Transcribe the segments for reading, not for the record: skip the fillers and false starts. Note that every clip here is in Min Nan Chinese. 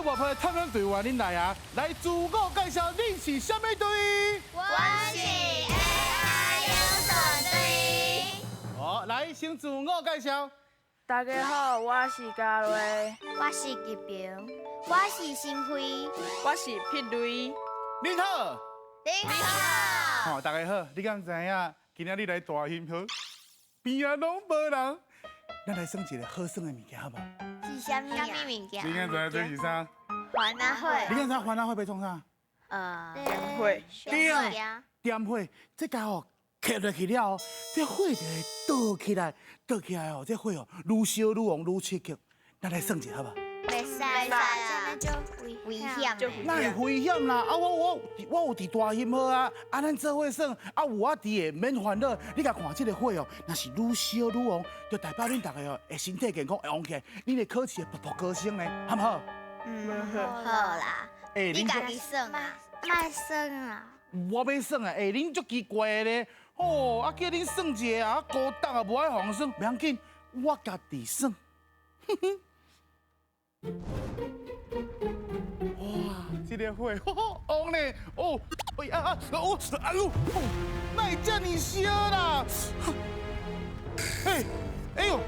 跋敝探險隊員恁來啊！來自我介紹，恁是啥物隊？我是 AI 英雄隊。好，來先自我介紹。大家好，我是嘉瑞。我是吉平，我是新輝，我是碧蕊。恁好，你好。好，大家好，你敢知影？今仔日來大興河，邊仔攏無人，咱來耍一个好耍的物件，好無？是啥物啊？物件？你敢知影這是啥？番仔火。你敢知影番仔火欲創啥？點火。對，點火，這家伙磕落去了後，這火就會倒起來，倒起來哦，這火哦，愈燒愈旺，愈刺激。咱來耍一下好無？袂使，這就危險。哪會危險啦？啊，我有佇大興河啊，啊，咱做伙耍，啊，有我佇會免煩惱。你共看這个火哦，若是愈燒愈旺，就代表恁逐个哦，會身體健康，會旺起來，恁的考試會步步高升呢，好毋好？嗯，好啦。欸，你家己耍啊？莫耍啊！我欲耍啊！欸，恁足奇怪的咧，哦，啊叫恁耍一个啊，孤單啊，無愛予人耍，袂要緊，我家己耍。哼哼。哇，這个火，旺咧！哦，哎呀啊，哦，哎呦，哪會遮爾燒啦？哎，哎呦，啊，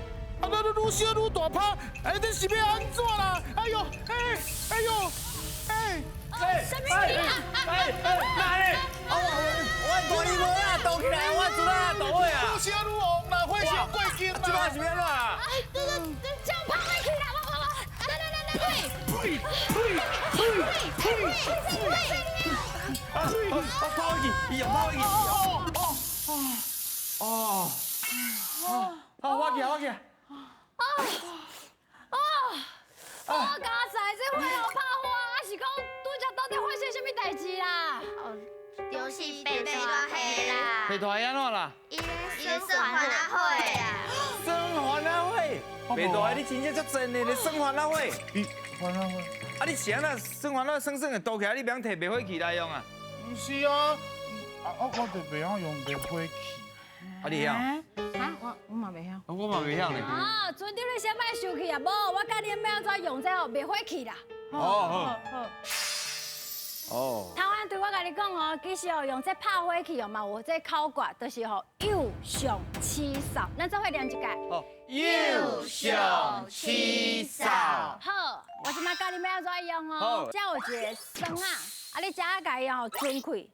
那愈燒愈大拍，哎，這是欲按怎啦？哎呦，哎，哎呦，哎，哎，哎，哎，哪咧？我大力無啦，倒起來，我主啦，倒火啊！愈燒愈旺啦，火燒過勁啦！這擺是欲按怎啊？哎，這這樣拍起來，我我我，來來來來來，呸呸呸呸呸！啊，我拋去，伊用拋去。哦哦哦，好，我起，我起。啊啊！我佳哉，這火予拍花，啊是講拄才到底發生啥物代誌啦？就是白大火啦。白大火按怎啦？伊咧耍番仔火啦。耍番仔火，白大火，你真正足賤的，你耍番仔火。你番仔火？啊，你是按怎耍番仔耍耍會倒起來，你袂曉提滅火器來用啊？毋是啊，啊我就袂曉用滅火器。啊，你曉？啊，我嘛袂曉。我嘛袂曉呢。啊，村長你先莫生氣啊，無我教你欲按怎用這個滅火器啦。好好好。哦。頭先對我共你講哦，其實哦用這拍火器哦嘛有這口訣，就是吼誘上起掃。咱做伙念一擺。哦，誘上起掃。好，我這擺教你欲按怎用哦。這有一个栓仔，啊你這共伊吼伸開，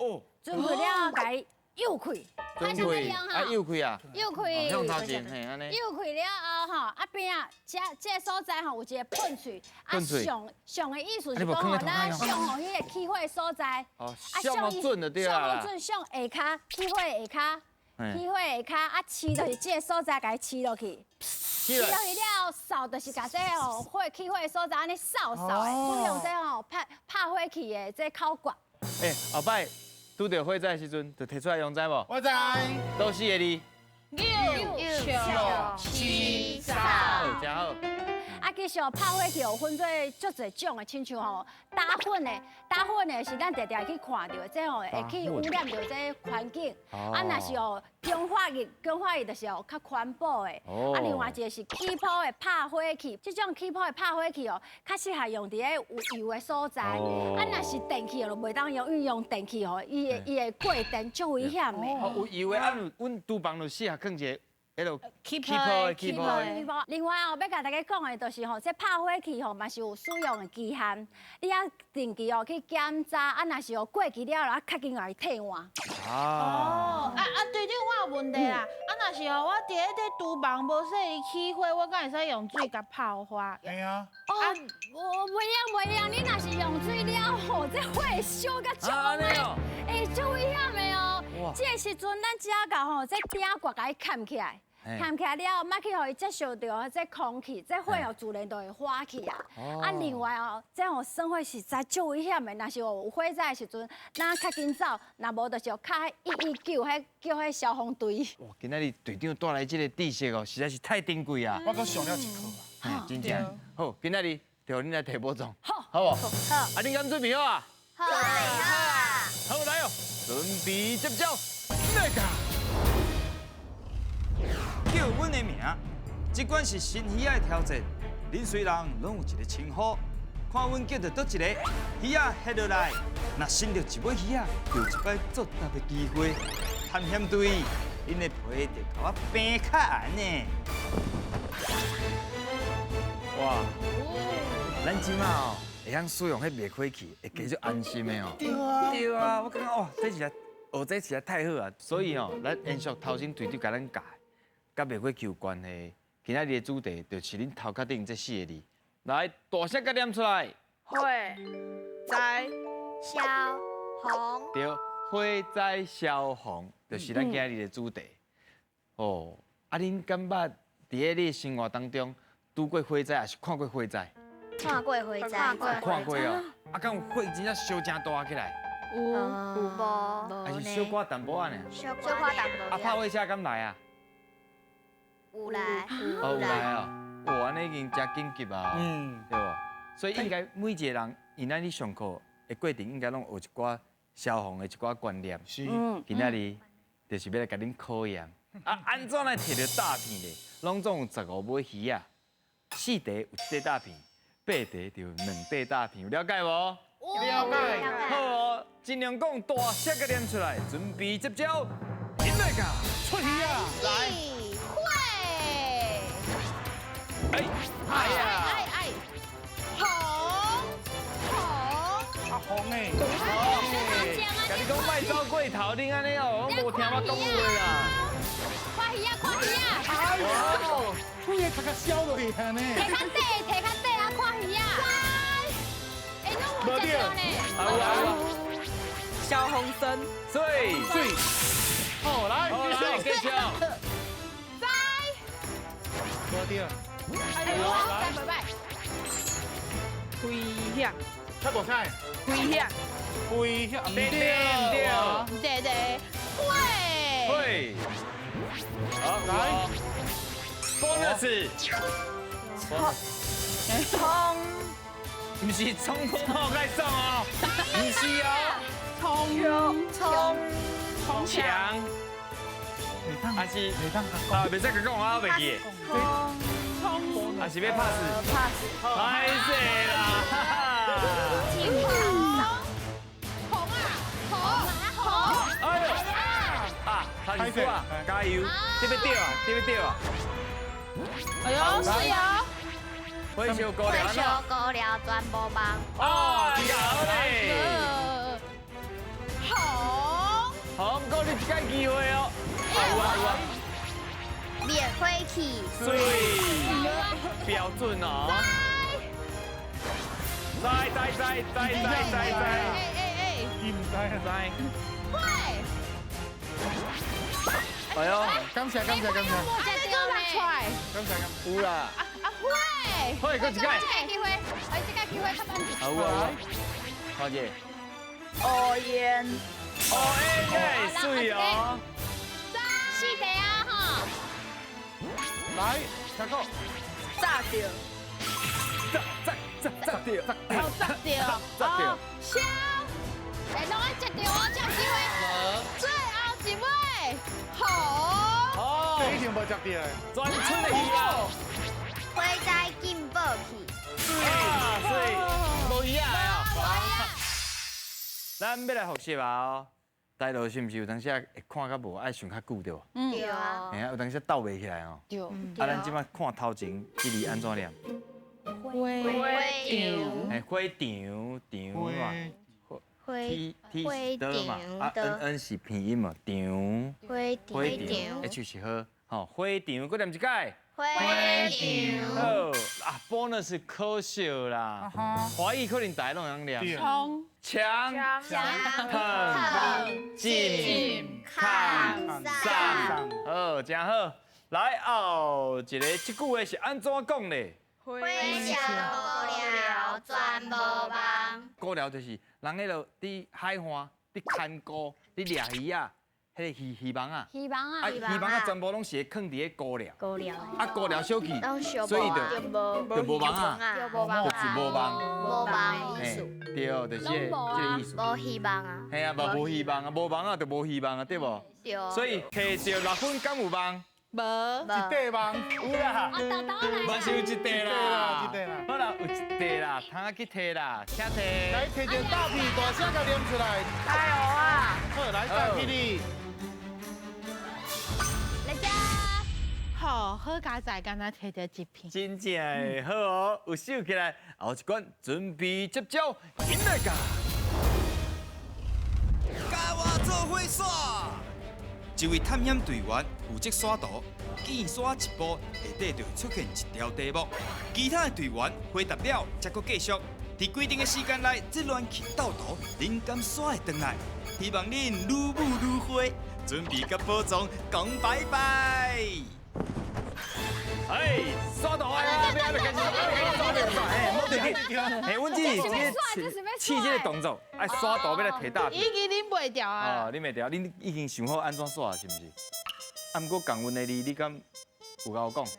伸開了後共伊誘開。伸開，啊誘開啊，誘開，向頭前，嘿，按呢。誘開了後吼，啊邊仔，這這个所在吼有一個噴喙，啊上上的意思是講吼，咱上予彼个起火的所在，啊上予準就對啊。上予準，上下跤起火下跤，起火下跤，啊飼就是這个所在，共伊飼落去，飼落去了後，掃就是共這吼火起火的所在按呢掃掃的，使用這吼拍拍火器的這口訣。欸，後擺拄著火災的時陣，就提出來用，知無？我知。佗四个字？誘上起掃。好，真好。啊，其實哦，拍火器有分做足濟種的，親像吼打粉的，打粉的是咱定定去看著的，這吼會去污染著這環境。啊，若是哦強化液，強化液就是哦較環保的。啊，另外一個是氣泡的拍火器，這種氣泡的拍火器哦，較適合用佇咧有油的所在。啊，若是電器就袂當用，因為用電器吼，伊會過電，足危險的。哦，有油的啊，阮廚房就適合囥一个。彼个氣泡的氣泡的。另外哦，欲共大家講的，就是吼，這拍火器吼嘛是有使用的期限，你愛定期哦去檢查，啊，若是哦過期了，啊，較緊共伊替換。哦，啊啊，隊長，我有問題啦，啊，若是哦，我佇咧這廚房無細膩起火，我敢會使用水共泡花？會啊。哦，我袂用袂用，你若是用水了吼，這火會燒甲足旺的，欸，足危險的哦。這个時陣咱只愛共吼這鼎蓋共伊蓋起來。蓋起來了後，莫去予伊接觸著這空氣，這火哦自然就會發起啊。啊，另外哦，這吼耍火實在足危險的，若是有火災的時陣，咱較緊走，若無就是敲119，彼叫彼消防隊。哇，今仔日隊長帶來這个知識哦，實在是太珍貴啊！我閣上了一課啊。真正好，今仔日就予恁來提寶藏，好，好無？好。啊，恁敢準備好啊？好，好啊。好來哦，準備接招，來個。叫阮的名，這款是新魚仔的挑戰。恁雖人攏有一个稱呼，看看阮叫著佗一個魚仔翕落來，若伸著一尾魚仔，就有一擺作答的機會。探險隊，恁的皮就共我平較硬呢。哇！咱這馬哦，會曉使用彼滅火器，會加足安心的哦。對啊，對啊，我感覺哦，這是學這實在太好啊！所以哦，咱延續頭先隊長共咱教，佮滅火器有關係。今仔日的主題就是恁頭殼頂這四个字，來大聲共念出來。火災消防。對，火災消防就是咱今仔日的主題。哦，啊，恁敢捌佇咧你的生活當中拄過火災，抑是看過火災？看過火災。看過哦。啊，敢有火真正燒誠大起來？有。有無？還是小可淡薄仔爾？小可淡薄。啊，拍火車敢來啊？有來。哦，有來哦。哇，按呢已經誠緊急啊。嗯。對無？所以應該每一個人，𪜶咱咧上課的過程，應該攏學一寡消防的一寡觀念。是。今仔日就是欲來共恁考驗。啊，按怎來提著詐騙咧？攏總有15尾魚仔，四塊有一塊詐騙，八塊就有兩塊詐騙，有了解無？了解。好哦，盡量講大聲共念出來，準備接招，音樂家出魚仔，來。火。哎哎呀！哎哎，紅紅。啊紅的。共你講莫走過頭，恁按呢哦，攏無聽我講話啦。看魚仔，看魚仔。哎呦，規个頭殼燒落去按呢。提較短，提較短啊，看魚仔。哎，攏無食著呢。有啊有啊。消防栓。水水。好來，繼續繼續。災。無對。哎呦，拜拜。危險。較大聲。危險。危險。對對對。對對。火。火。好，來。Bonus。衝。毋是衝鋒炮該送哦，毋是哦。衝衝衝牆。還是啊，袂使閣講啊，我袂記。衝衝。還是欲 pass？ pass。歹勢啦。紅啊紅紅。哎呦！啊，他是輸啊，加油！對不對啊？對不對啊？哎呦，是哦。火燒高寮，火燒高寮全無望。哦，真好咧。紅。紅，閣你一擺機會哦。有啊有啊。滅火器。水。標準哦。在在在在在在在。哎哎哎。伊毋知啊。在。火。哎呦，感謝感謝感謝。這個拿出來。感謝感謝。有啦。啊啊火。火，閣一擺。這個機會，哎，這個機會較慢。有啊有啊。看者。烏煙。烏煙，水哦。四塊啊吼。來，聽講。炸著。炸炸炸炸著。炸著。炸著。燒。哎，攏愛接著哦，才有機會。最後一尾，紅。哦。這一定無食著的。全村的魚啊。火災警報器。啊，水，無魚仔哦。咱欲來複習啊哦。台路是毋是有當時會看較無愛想較久對無？嗯。對啊。嘿啊，有當時鬥袂起來哦。對。啊，咱這擺看頭前這字按怎念？火場。嘿，火場場嘛。火 T T 是的嘛，啊 N N 是鼻音嘛，場。火場。 H 是好，吼，火場，閣念一擺。火場。好，啊，bonus 可惜啦，華語可能大家攏會曉念。衝。強。騰。進。抗。上。好，真好。來後一个，這句話是按怎講咧？火燒高寮全無望。高寮就是人彼落佇海岸佇牽鈎佇掠魚仔，彼个漁網仔。漁網仔。啊，漁網仔全部攏是囥佇咧高寮。高寮。啊，高寮燒去，所以就就無網仔，就無網就是無網。無網的意思。對，就是這個意思。無希望啊。嘿啊，無希望啊，無網仔就無希望啊，對無？對。所以提著6分敢有望？無。無。一塊網。有啦。啊，豆豆來。嘛是有一塊啦。一塊啦。好啦，有一塊啦，通去提啦，請提。來提一大片，大聲共念出來。加油啊！好，來再起你。來遮。好，好佳哉，敢若提著一片。真正的好哦，有收起來，後一關準備接招，緊來共。佮我做伙耍。一位探險隊員負責耍圖，見耍一步，下底就會出現一條題目。其他的隊員回答了，才閣繼續。佇規定的時間內，這亂去鬥圖，恁敢耍會轉來？希望恁愈舞愈花，準備佮寶藏講拜拜。哎，刷圖啊！要開始，哎，莫得緊，哎，阮只是試這個動作，愛刷圖欲來提大片。已經恁袂牢啊！哦，恁袂牢，恁已經想好按怎刷是毋是？啊，毋過仝阮的字，你敢有𠢕講？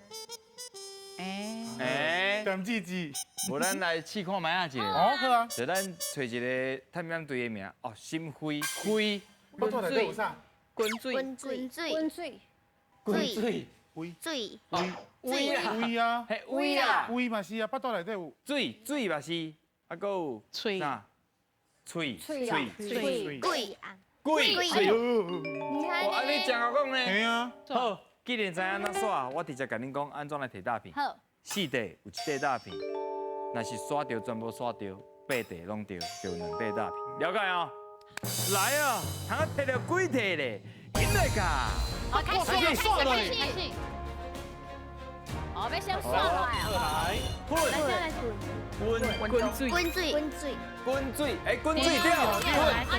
哎，點字字？無咱來試看覓仔一下。哦，好啊。就咱揣一個探險隊的名，哦，心灰灰。我帶內底有啥？滾水。滾水。滾水。滾水。水。水水啊，嘿，水啊，水嘛是啊，腹肚內底有水，水嘛是，啊，閣有喙，啥？喙，喙，喙，鬼啊，鬼，鬼。哇，按呢真𠢕講呢。嘿啊。好，既然知影按怎刷，我直接共恁講按怎來提大片。好。四塊有一塊大片，若是刷著全部刷著，八塊攏著，就兩塊大片。了解哦。來啊，通提著幾塊咧？緊來共。好，開始，開始，開始。哦，欲先刷落來哦。來，來，滾，滾水，滾水，滾水，滾水，哎，滾水對，滾，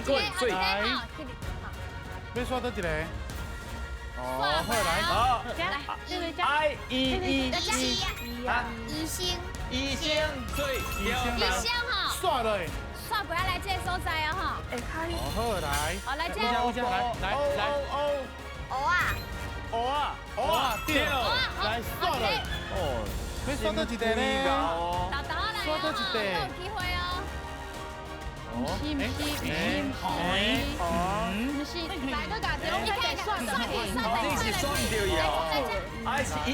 滾水。來，欲刷佗一个？哦，好來，好，來， I E E E 啊，醫生，醫生，水，醫醫生吼，刷落，刷過來這個所在哦吼。好來，好來這，來來來，蚵仔。蚵仔，蚵仔，對，來刷落，哦，欲刷佗一塊呢？豆豆來刷佗一塊，有機會哦。毋是毋是毋是毋是，來閣共這攏歹刷轉去，這是刷毋著伊哦，啊是伊，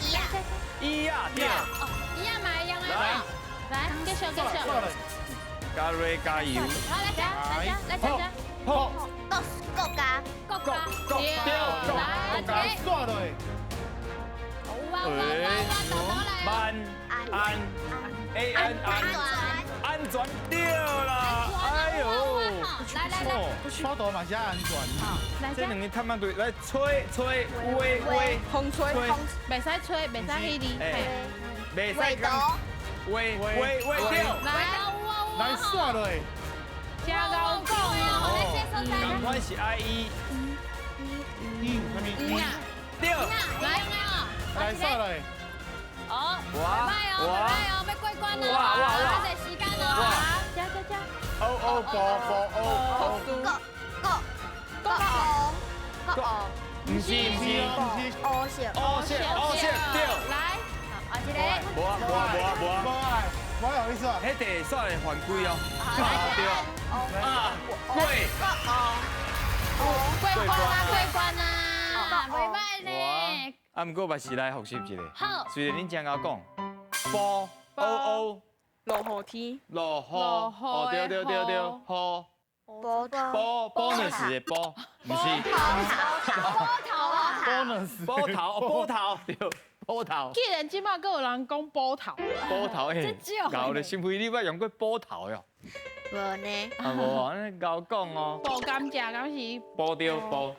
伊啊，伊啊，對，哦，伊啊嘛會用的，來，繼續繼續，加瑞加油，好來來來來來，好。國國家，國家，對，來，來刷落。有啊有啊有啊，豆豆來。慢安，A N 安，安全對啦，哎呦，來來來，刷圖嘛是安全。這兩個探險隊來吹吹威威，風吹風，袂使吹，袂使彼字，袂使講，威威威對，來，來刷落。真𠢕講哦，仝款是 I E， E 有啥物？E 啊，對，來，來刷落。哦，袂歹哦，袂歹哦，欲過關哦，哇哇哇，這時間哦，加加加，O O 波波 O O，國國國王，國王，毋是毋是，烏色，烏色烏色對，來，好，一個，無啊無啊無啊無啊，無啊，無啊，意思啊，彼塊刷會犯規哦，對，啊，過，過關啊，過關啊，袂歹呢。啊，毋過嘛是來複習一下。好。雖然恁真𠢕講，波 O O，落雨天，落雨，哦對對對對，雨，波波 bonus 的波，毋是。波頭啊。 bonus。波頭，波頭，對，波頭。既然這擺閣有人講波頭，波頭嘿，𠢕咧，心輝你捌用過波頭喲？無呢。啊無啊，按呢𠢕講哦。波甘蔗敢是？波對波。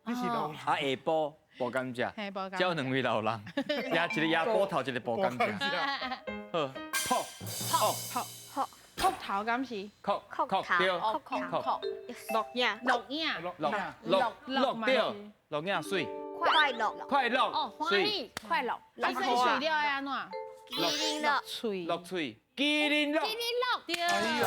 你是老人。啊下晡。剥甘蔗，只有兩位老人，也一個也波頭，一個剝甘蔗。好，撲，撲，撲，撲頭敢是？撲，撲，對，撲，錄影，錄影，錄，錄，錄對，錄影媠。快樂，快樂，哦，歡喜，快樂。啊，洗喙了愛按怎？麒麟樂，喙，樂喙，麒麟樂，麒麟樂，對。哎呦。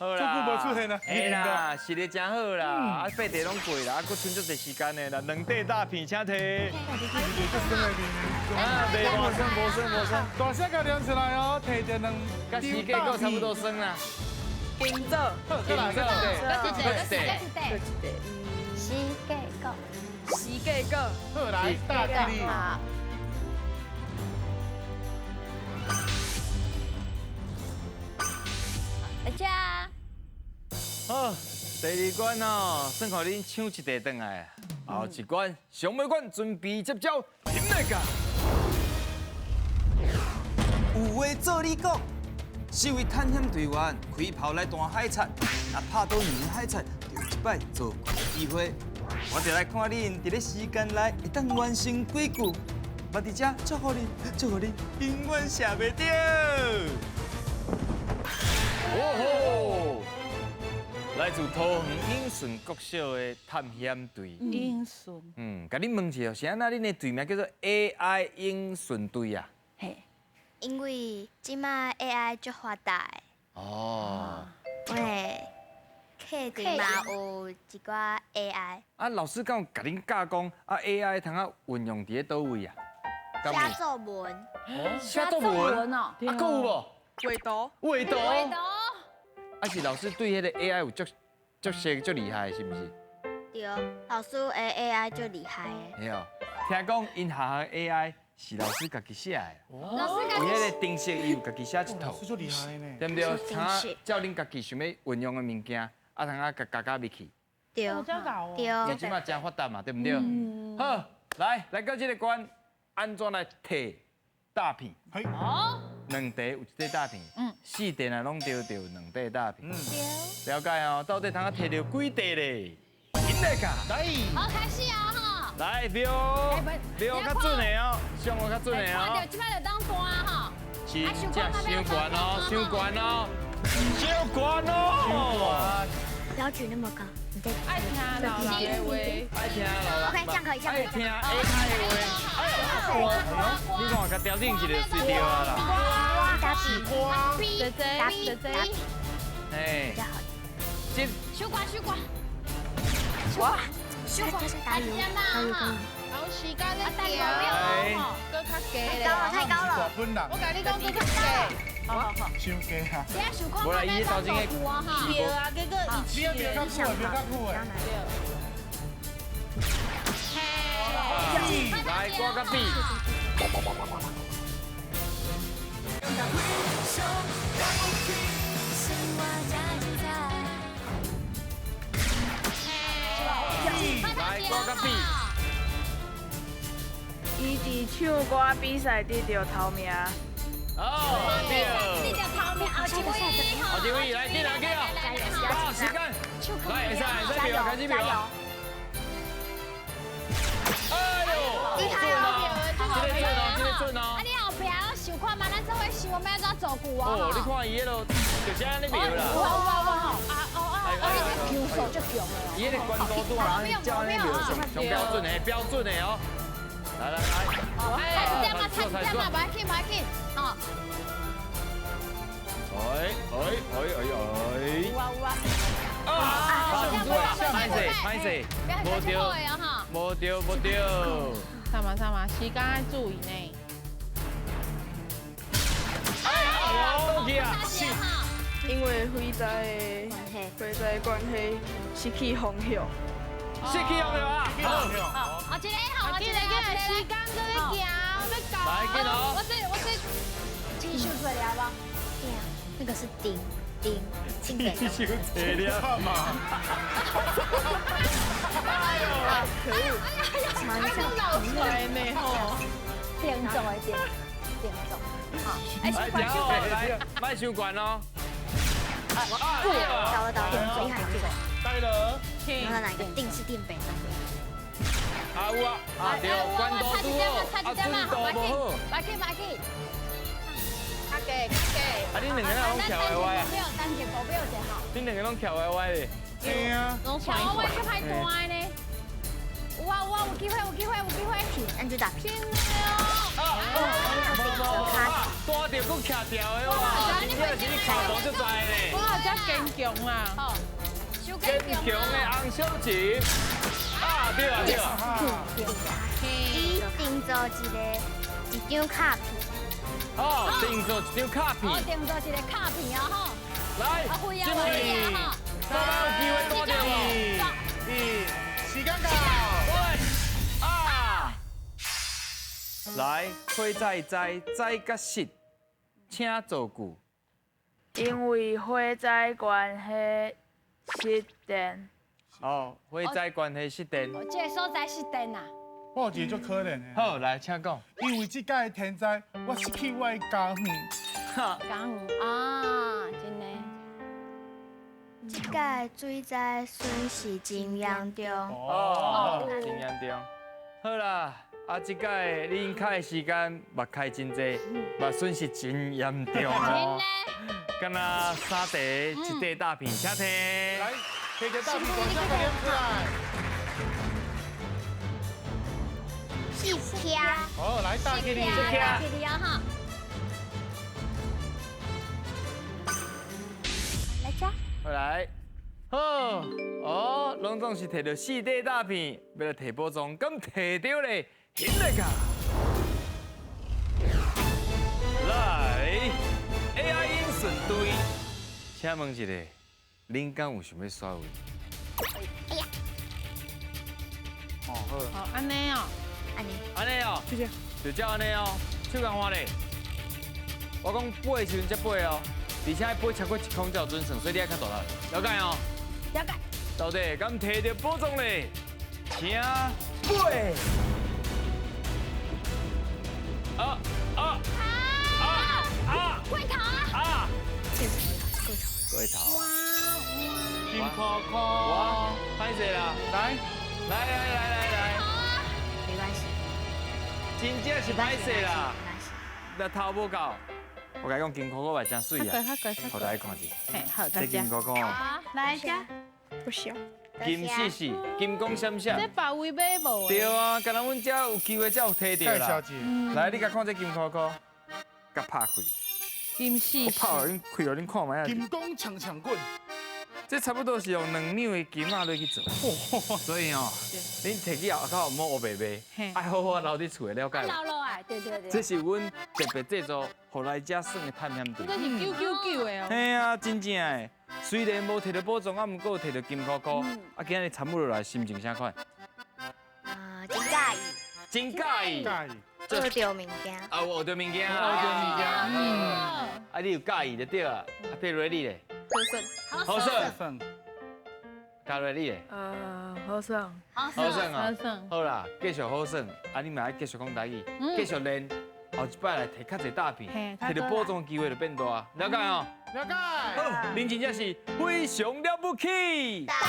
好啦，這久無出現啦，嘿啦，實力真好啦，啊八塊攏過啦，啊閣賰足濟時間的啦，兩塊大片請提。啊，袂無算無算無算，大聲共念出來哦，提著兩佮時間閣差不多算啦。金做，好，閣來閣來，閣一塊，閣一塊，閣一塊。四时过果。时过果。好，来，大吉利。大家。好，第二关哦，算予恁抢一块转来。后一关，上尾关，准备接招，点来噶？有话做你讲，四位探险队员开炮来弹海贼，若拍到两个海贼，就有一摆做球的机会。我就来看恁伫咧时间内会当完成几句。嘛伫遮祝福恁，祝福恁永远射袂著。哦吼！来自桃园永顺国小的探险队。永顺。共恁问一下，是按怎恁的队名叫做 AI 永顺队啊？嘿。因为这马 AI 足发达的。哦。喂，课程嘛有一寡 AI。啊，老师敢有共恁教讲啊 AI 通啊运用伫咧佗位啊？写作文。写作文哦。啊，阁有无？画图。画图。画图。啊，是老师对彼个 AI 有足足熟足厉害，是毋是？对，老师的 AI 足厉害的。对哦，听讲𪜶学校 AI 是老师家己写的。老师家己。伊彼个程式伊有家己写一套。老师足厉害呢。对毋对？通照恁家己想欲运用的物件，啊，通啊共加加入去。对。对。因为这马真发达嘛，对毋对？好，来来到这个关，按怎来提大片？哦。两块有一块大片，四块若拢对，就有两块大片。了解哦，到底通啊提著几块咧？紧来噶！来，好，开始啊哈！来，瞄，瞄较准的哦，上个较准的哦。看著这摆就当弹哈。是，这伤悬哦，伤悬哦，伤悬哦。不要举那么高，你再爱听老人的话，爱听老人。 OK，这样可以，这样可以。爱听 AI 的话。哎呦，你看，共调整一下就对啊啦。打比，打比，打比，哎，这收官，收官，收官，收官，打油，打油，有时间咧行，阁较低太高了，太高了。我共你讲，阁较低。好好好，伤低啊！等下想看看咱当做久啊哈。对啊，结果伊你要较久的，较久的。来，我甲比。来，我甲比。伊伫唱歌比赛得著头名。哦，对。得著头名，后一位，后一位来，进来去啊！到时间，来，会使会使标，开始标。哎呦，厉害哦！这个准哦，这个准哦。啊，你后壁想看嘛？咱做伙想，欲按怎做球啊？哦，你看伊彼个，就是按呢瞄啦。哇哇哇！啊哦啊！啊，你这球速足强的哦。伊彼个关度拄啊，照按呢瞄，上标准的，标准的哦。来来来，差一点啊，差一点啊，无要紧，无要紧，吼。哎哎哎哎哎！有啊有啊。啊！歹势歹势，无著，无著无著。啥嘛啥嘛，时间爱注意呢。哎呀，倒去啊！因为火灾的关系，失去方向。失去方向啊！好，啊，这个好，这个这个时间搁咧行，欲到。来，紧哦。我这，钱收出来了无？对啊，那个是钉钉钉钱收出来了嘛？哎呦，哎呀哎呀，老出来呢吼，定做的定，定做。好，来，来，莫伤悬哦。啊，到了到了，厉害，这个。对了，然后哪个定是定北的？啊有啊，啊对，关度拄好，啊准度无好。来去来去。较低较低。啊，恁两个拢翘歪歪啊？单一步标一下。恁两个拢翘歪歪的。对啊。翘歪歪较歹弹呢。有啊有啊，有机会有机会有机会。按就打拼的哦。啊，弹著阁徛掉的哇！真正是你卡防足在呢。哇，遮坚强啊！坚强的洪小琴。啊，对啊对啊。伊定做一张卡片。哦，定做一张卡片。哦，定做一个卡片啊吼。来，啊，会啊会啊吼。大家有机会弹著无？一，时间来，火灾灾灾佮失，请造句。因为火灾关系失电。哦，火灾关系失电。这个所在失电啊。我有一个足可怜的。好，来，请讲。因为这届天灾，我失去我的家园。家园啊，真的。这届水灾损失真严重。哦，真严重。好啦，啊，这届恁开的时间嘛开真济，嘛损失真严重哦。敢若三块一块大片，请提。来，提个大片，大声念出来。四颗。好，来大起哩，四颗，大起哩啊哈。来吃。来，好，哦，拢总是摕到四块大片，欲来提宝藏，敢提著咧？起来噶！来，AI 音顺队，请问一下，恁敢有想欲刷位？哎呀！哦好。哦，按呢哦，按呢，按呢哦，谢谢。就照按呢哦，手共看咧。我讲飞的时阵才飞哦，而且飞超过1空才有准算，所以你爱较大力，了解哦？了解。到底敢提著宝藏咧？请飞！啊啊啊啊！过头啊！啊！过头，过头。哇！金箍箍！哇！歹势啦！来来来来来来！没关系。真正是歹势啦！那头无够，我共你讲金箍箍嘛真媠啊！予大家看一下。嘿，好，这金箍箍。来遮。不需要。金细细，金光闪闪。这别位买无？对啊，敢若阮遮有机会才有提著啦。来，你共看这金箍箍，共拍开。金细细。我拍予恁开，予恁看觅啊。金光强强滚。这差不多是用2两的金仔落去做，所以哦，恁提起后口毋好乌白白，爱好好留伫厝的了解。留落来，对对对。这是阮特别制作，予来遮耍的探险队。这是999的哦。嘿啊，真正的。虽然无提著宝藏，啊，毋过有提著金箍箍。啊，今日参与落来，心情啥款？啊，真喜意。真喜意。学著物件。啊，有学著物件。学著物件。啊，你有佮意就对啊。啊，佩瑞你咧？好耍。好耍。嘉瑞你咧？好耍。好耍啊。好耍。好啦，继续好耍。啊，你嘛爱继续讲台语，继续练。后一摆来提较济大片，提著宝藏机会就变大，了解哦？了解。好，恁真正是非常了不起。大家。